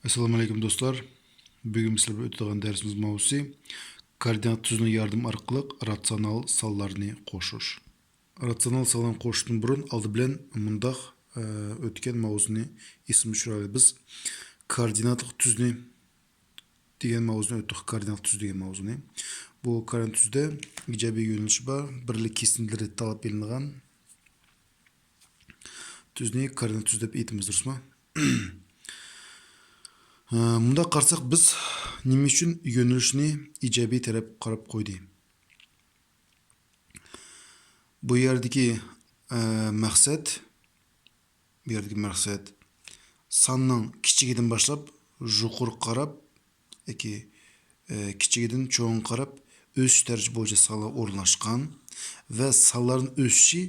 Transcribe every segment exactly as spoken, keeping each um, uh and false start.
ئەسسالامۇ ئەلەيكۇم دوستلار. بۈگۈن بىز سىلەر بىلەن ئۆتىدىغان دەرسىمىز ماۋزۇسى كوئوردىنات تۈزىنىڭ ياردىمى ئارقىلىق راتسىيونال سانلارنى قوشۇش. راتسىيونال سانلارنى قوشۇشتىن بۇرۇن ئالدى بىلەن مۇنداق، ئە، ئۆتكەن ماۋزۇنى ئېسىمىزگە چۈشۈرەيلى. بىز كوئوردىناتلىق تۈزنى دېگەن ماۋزۇنى ئۆتتۇق. كوئوردىناتلىق تۈز دېگەن ماۋزۇنى. بۇ كوئوردىنات تۈزدە ئىجابىي يۆنىلىش بار. بىرلىك كېسىندىلىرى تاللاپ ئېلىنغان تۈزنى كوئوردىنات تۈز دەپ ئېيتىمىز، دۇرۇسمۇ؟ ھە، مۇنداق قارىساق، بىز نېمە ئۈچۈن يۆنىلىشنى ئىجابىي تەرەپ قاراپ قويدى؟ بۇ يەردىكى، ئە، مەقسەت، بۇ يەردىكى مەقسەت ساننىڭ كىچىكىدىن باشلاپ يۇقىرىغا قاراپ ياكى، ئە، كىچىكىدىن چوڭىغا قاراپ ئۆسۈش دەرىجىسى بويىچە سانلار ئورۇنلاشقان ۋە سانلارنىڭ ئۆسۈشى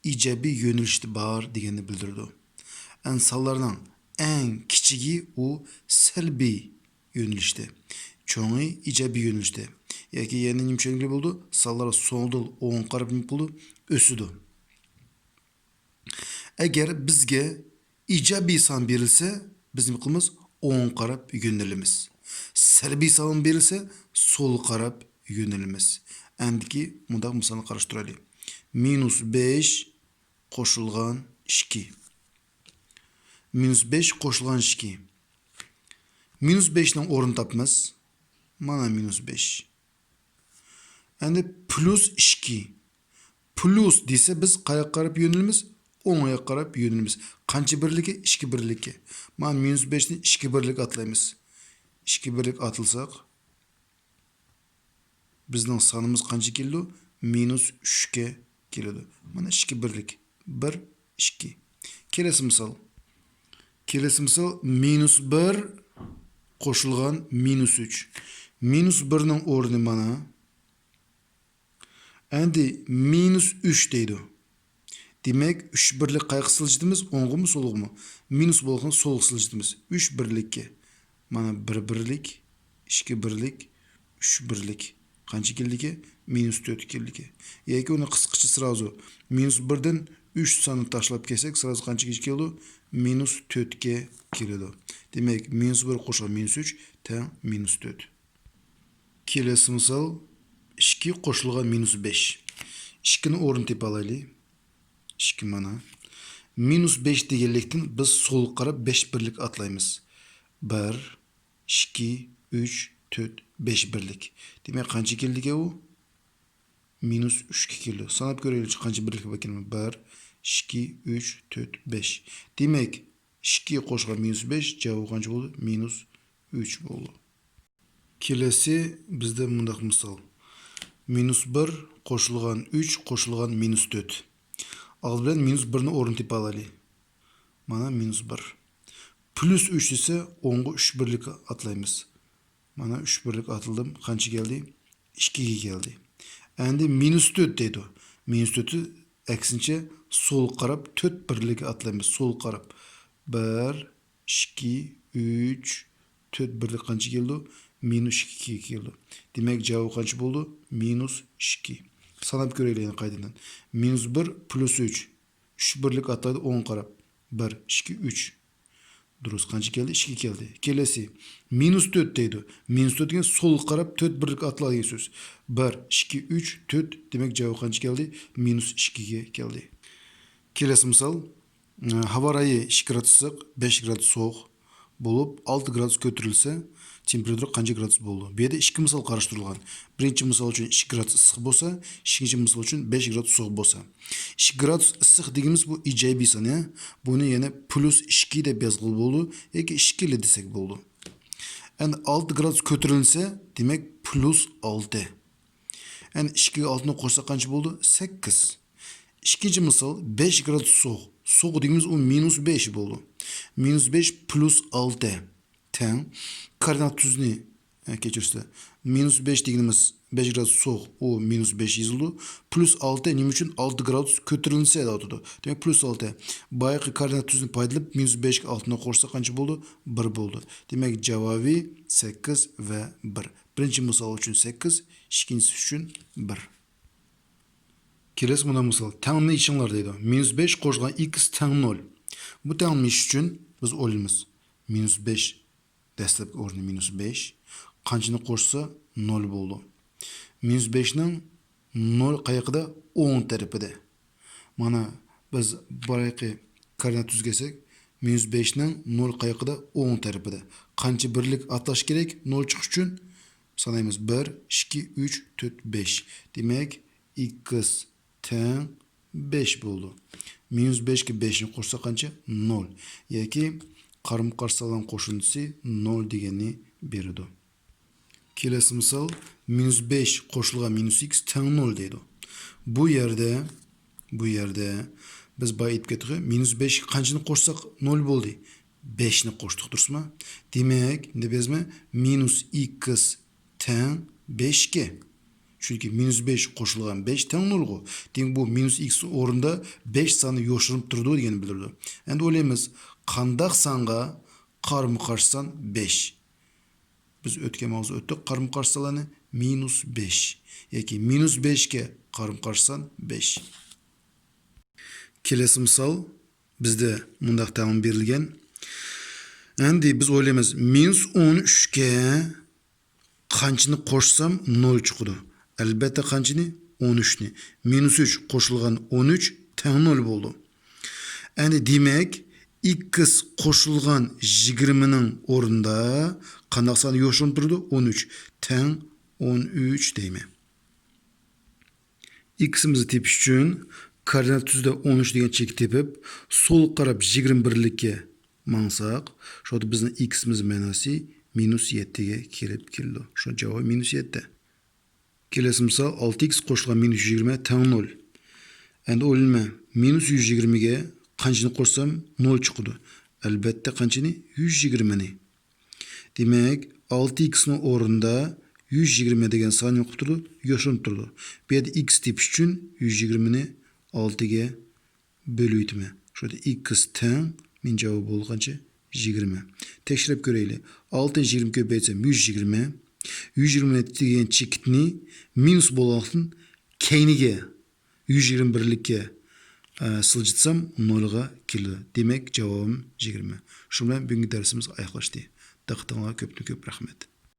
ئىجابىي يۆنىلىشتە بار دېگەننى بىلدۈرىدۇ. ئەن سانلارنىڭ ئەڭ كىچىكى ئۇ سەلبىي يۆنىلىشتە، چوڭى ئىجابىي يۆنىلىشتە. ياكى يەنە نېمە چۈشەنگىلى بولىدۇ؟ سانلار سولدىن ئوڭغا قاراپ نېمە قىلىدۇ؟ ئۆسىدۇ. ئەگەر بىزگە ئىجابىي سان بېرىلسە، بىز نېمە قىلىمىز؟ ئوڭغا قاراپ يۆنىلىمىز. سەلبىي سان بېرىلسە، سولغا قاراپ يۆنىلىمىز. ئەندىكى مۇنداق مىسالنى قاراشتۇرايلى. مىنۇس بەش قوشۇلغان ئىككى. مىنۇس بەش قوشۇلغان ئىككى. مىنۇس بەشنىڭ ئورنىنى تاپىمىز. مانا مىنۇس بەش. ئەندى پلۇس ئىككى. پلۇس دېسە، بىز قاياققا قاراپ يۆنىلىمىز؟ ئوڭغا قاراپ يۆنىلىمىز. قانچە بىرلىكى؟ ئىككى بىرلىكى. مانا مىنۇس بەشنى ئىككى بىرلىك ئاتلايمىز. ئىككى بىرلىك ئاتلىساق، بىزنىڭ سانىمىز قانچە كېلىدۇ؟ مىنۇس ئۈچكە كېلىدۇ. مانا ئىككى بىرلىك. بىر، ئىككى. كېلەسى مىسال. كېلەسى مىسال مىنۇس بىر قوشۇلغان مىنۇس ئۈچ. مىنۇس بىرنىڭ ئورنى مانا. ئەندى مىنۇس ئۈچ دەيدۇ. دېمەك، ئۈچ بىرلىك قاياققا سىلجىتىمىز؟ ئوڭغىمۇ، سولغىمۇ؟ مىنۇس بولغان سولغا سىلجىتىمىز. ئۈچ بىرلىككە. مانا بىر بىرلىك، ئىككى بىرلىك، ئۈچ بىرلىك. قانچە كېلىدىكەن؟ مىنۇس تۆت كېلىدىكەن. ياكى ئۇنى قىسقىچە سرازۇ مىنۇس بىردىن ئۈچ ساننى تاشلاپ كەتسەك، سرازۇ قانچىگە كېلىدۇ؟ مىنۇس تۆتكە كېلىدۇ. دېمەك، مىنۇس بىر قوشۇلغان مىنۇس ئۈچ تەڭ مىنۇس تۆت. كېلەسى مىسال، ئىككى قوشۇلغان مىنۇس بەش. ئىككىنى ئورنىنى تېپىپ ئالايلى. ئىككى مانا. مىنۇس بەش دېگەنلىكتىن بىز سولغا قاراپ بەش بىرلىك ئاتلايمىز. بىر، ئىككى، ئۈچ، تۆت، بەش بىرلىك. دېمەك، قانچە كېلىدىكەن ئۇ؟ مىنۇس ئۈچكە كېلىدۇ. ساناپ كۆرەيلىچۇ، قانچە بىرلىك بار ئىكەن؟ بىر، ئىككى، ئۈچ، تۆت، بەش. دېمەك، ئىككى قوشۇلغان مىنۇس بەش، جاۋابى قانچە بولدى؟ مىنۇس ئۈچ بولدى. كېلەسى بىزدە مۇنداق مىسال. مىنۇس بىر قوشۇلغان ئۈچ قوشۇلغان مىنۇس تۆت. ئالدى بىلەن مىنۇس بىرنى ئورنىنى تېپىپ ئالايلى. مانا مىنۇس بىر. پلۇس ئۈچ دېسە، ئوڭغا ئۈچ بىرلىك ئاتلايمىز. مانا ئۈچ بىرلىك ئاتلىدىم. قانچە كەلدى؟ ئىككىگە كەلدى. ئەندى مىنۇس تۆت دەيدۇ. مىنۇس تۆتنى ئەكسىنچە سولغا قاراپ تۆت بىرلىككە ئاتلايمىز. سولغا قاراپ. بىر، ئىككى، ئۈچ، تۆت بىرلىك قانچە كېلىدۇ؟ مىنۇس ئىككىگە كېلىدۇ. دېمەك، جاۋابى قانچە بولىدۇ؟ مىنۇس ئىككى. ساناپ كۆرەيلى يەنە قايتىدىن. مىنۇس بىر پلۇس ئۈچ. ئۈچ بىرلىك ئاتلايدۇ ئوڭغا قاراپ. بىر، ئىككى، ئۈچ. دۇرۇس، قانچە كەلدى؟ ئىككى كەلدى. كېلەسى. مىنۇس تۆت دەيدۇ. مىنۇس تۆت دېگەن سولغا قاراپ تۆت بىرلىك ئاتلا دېگەن سۆز. بىر، ئىككى، ئۈچ، تۆت. دېمەك، جاۋابى قانچە كەلدى؟ مىنۇس ئىككىگە كەلدى. كېلەسى مىسال. ھاۋا رايى ئىككى گرادۇس ئىسسىق، بەش گرادۇس سوغۇق بولۇپ، ئالتە گرادۇس كۆتۈرۈلسە، تېمپېراتۇرا قانچە گرادۇس بولىدۇ؟ بۇ يەردە ئىككى مىسال قاراشتۇرۇلغان. بىرىنچى مىسال ئۈچۈن ئىككى گرادۇس ئىسسىق بولسا، ئىككىنچى مىسال ئۈچۈن بەش گرادۇس سوغۇق بولسا. ئىككى گرادۇس ئىسسىق دېگىنىمىز بۇ ئىجابىي سان، يا. بۇنى يەنە پلۇس ئىككى دەپ يازغىلى بولىدۇ ياكى ئىككى دېسەك بولىدۇ. ئەندى ئالتە گرادۇس كۆتۈرۈلسە، دېمەك، پلۇس ئالتە. ئەندى ئىككىگە ئالتىنى قوشساق قانچە بولدى؟ سەككىز. ئىككىنچى مىسال، بەش گرادۇس سوغۇق. سوغۇق دېگىنىمىز ئۇ مىنۇس بەش بولدى. مىنۇس بەش پلۇس ئالتە تەڭ. كوئوردىنات تۈزىنى، ئە، كەچۈرسىلەر. مىنۇس بەش دېگىنىمىز بەش گرادۇس سوغۇق، ئۇ مىنۇس بەش يېزىلىدۇ. پلۇس ئالتە نېمە ئۈچۈن؟ ئالتە گرادۇس كۆتۈرۈلسە دەۋاتىدۇ. دېمەك، پلۇس ئالتە. بايىقى كوئوردىنات تۈزىنى پايدىلىنىپ، مىنۇس بەشكە ئالتىنى قوشسا قانچە بولدى؟ بىر بولدى. دېمەك، جاۋابى سەككىز ۋە بىر. بىرىنچى مىسال ئۈچۈن سەككىز، ئىككىنچىسى ئۈچۈن بىر. كېلەسى مۇنداق مىسال. تەڭلىمىنى يېشىڭلار دەيدۇ. مىنۇس بەش قوشۇلغان ئىكس تەڭ نۆل. بۇ تەڭلىمە يېشىش ئۈچۈن بىز ئويلايمىز. مىنۇس بەش دەسلەپكى ئورنى مىنۇس بەش. قانچىنى قوشسا نول بولىدۇ؟ مىنۇس بەشنىڭ نول قايىقىدا؟ ئوڭ تەرىپىدە. مانا بىز بايىقى كارنى تۈزگەزسەك، مىنۇس بەشنىڭ نول قايىقىدا؟ ئوڭ تەرىپىدە. قانچە بىرلىك ئاتاش كېرەك نول چىقىش ئۈچۈن؟ سانايمىز: بىر، ئىككى، ئۈچ، تۆت، بەش. دېمەك، ئىكس تەڭ بەش بولىدۇ. مىنۇس بەشكە بەشنى قوشسا قانچە؟ نول. ياكى قارمۇ قارشى سانلارنىڭ قوشۇندىسى نول دېگەننى بېرىدۇ. كېلەسى مىسال، مىنۇس بەش قوشۇلغان مىنۇس ئىكس تەڭ نول دەيدۇ. بۇ يەردە، بۇ يەردە بىز بايا ئېيتىپ كەتتۇق، مىنۇس بەشكە قانچىنى قوشساق نول بولدى؟ بەشنى قوشتۇق، دۇرۇسمۇ؟ دېمەك، ئەمدى بىزمۇ مىنۇس ئىكس تەڭ بەشكە. چۈنكى مىنۇس بەش قوشۇلغان بەش تەڭ نولغۇ. دېمەك، بۇ مىنۇس ئىكس ئورنىدا بەش سانى يوشۇرۇنۇپ تۇرىدۇ دېگەننى بىلدۈرىدۇ. ئەمدى ئويلايمىز، قانداق سانغا قارمۇ قارشى سان بەش؟ بىز ئۆتكەن ماۋزۇ ئۆتتۇق، قارمۇ قارشى سانلارنى. مىنۇس بەش ياكى مىنۇس بەشكە قارمۇ قارشى سان بەش. كېلەسى مىسال، بىزدە مۇنداق تەڭلىمە بېرىلگەن. ئەمدى بىز ئويلايمىز، مىنۇس ئون ئۈچكە قانچىنى قوشسام نول چىقىدۇ؟ ئەلبەتتە، قانچىنى؟ ئون ئۈچنى. مىنۇس ئۈچ قوشۇلغان ئون ئۈچ تەڭ نول بولىدۇ. ئەمدى دېمەك، ئىكس قوشۇلغان يىگىرمىنىڭ ئورنىدا قانداق سان يوشۇرۇنۇپ تۇرىدۇ؟ ئون ئۈچ تەڭ ئون ئۈچ دەيمەن. ئىكسىمىزنى تېپىش ئۈچۈن كوئوردىنات تۈزىدە ئون ئۈچ دېگەن چېكىتنى تېپىپ، سول قاراپ يىگىرمە بىرلىككە ماڭساق، شۇ بىزنىڭ ئىكسىمىز مەناسى مىنۇس يەتتىگە كېلىپ كېلىدۇ. شۇ جاۋابى مىنۇس يەتتە. كېلەسى مىسال، ئالتە ئىكس قوشۇلغان مىنۇس يۈز يىگىرمە تەڭ نول. ئەمدى ئويلىنىمەن، مىنۇس يۈز يىگىرمىگە قانچىنى قوشسام نول چىقىدۇ؟ ئەلبەتتە، قانچىنى؟ يۈز يىگىرمىنى. دېمەك، ئالتە ئىكسنىڭ ئورنىدا يۈز يىگىرمە دېگەن سان نېمە قىلىپ تۇرىدۇ؟ يوشۇرۇنۇپ تۇرىدۇ. بۇ يەردە ئىكس تېپىش ئۈچۈن يۈز يىگىرمىنى ئالتىگە بۆلۈۋېتىمەن. شۇ يەردە ئىكس تەڭ، مېنىڭ جاۋابىم بولغانچە يىگىرمە. تەكشۈرۈپ كۆرەيلى. ئالتىنى يىگىرمە كۆپەيتسەم، يۈز يىگىرمە. يۈز يىگىرمە دېگەن چېكىتنى مىنۇس بولغانلىقتىن كەينىگە يۈز يىگىرمە بىرلىككە، ئە، سىلجىتسام، نولغا كېلىدۇ. دېمەك، جاۋابىم يىگىرمە. شۇ بىلەن بۈگۈنكى دەرسىمىز ئاياغلاشتى. دىققىتىڭلارغا كۆپتىن كۆپ رەھمەت.